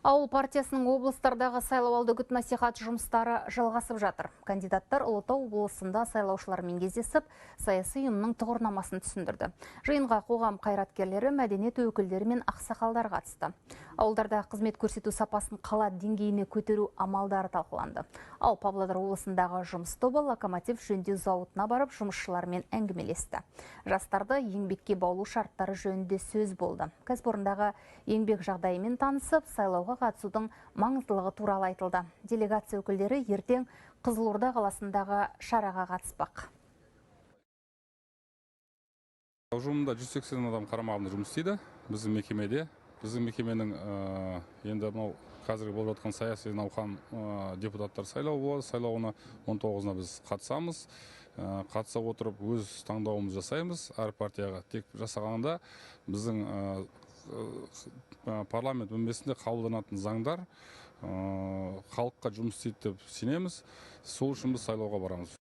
Ауыл партиясының облыстардағы сайлауалды үгіт насихат жұмыстары жалғасып жатыр. Кандидаттар Ұлытау облысында сайлаушылармен кездесіп, саяси ұйымның тұғырнамасын түсіндірді. Жиынға қоғам қайраткерлері, мәдениет өкілдері мен ақсақалдар қатысты. Ауылдарда қызмет көрсету сапасын қала деңгейіне көтеру амалдары талқыланды. Ал Павлодар облысындағы жұмыс тобы локомотив жөндеу зауытына барып, жұмысшылармен әңгімелесті. Жастарды еңбекке баулу шарттары жөнінде сөз болды. Кәсіпорындағы еңбек жағдайымен танысып, сайлауға қатысудың маңыздылығы туралы айтылды. Делегация өкілдері ертең Қызылорда қаласындағы шараға қатыспақ. Ұжымында 180 адам қарамағында жұмыс істейді біздің мекемеде. Біздің мекеменің енді мынау қазіргі болып жатқан саяси науқан, депутаттар сайлауы болады. Сайлауына 19-ына біз қатысамыз. Қатыса отырып өз таңдауымызды жасаймыз. Әр партияға тек жасағанда біздің парламент бөлмесінде қабылданатын заңдар халыққа жұмыс істейді деп сенеміз. Сол үшін біз сайлауға барамыз.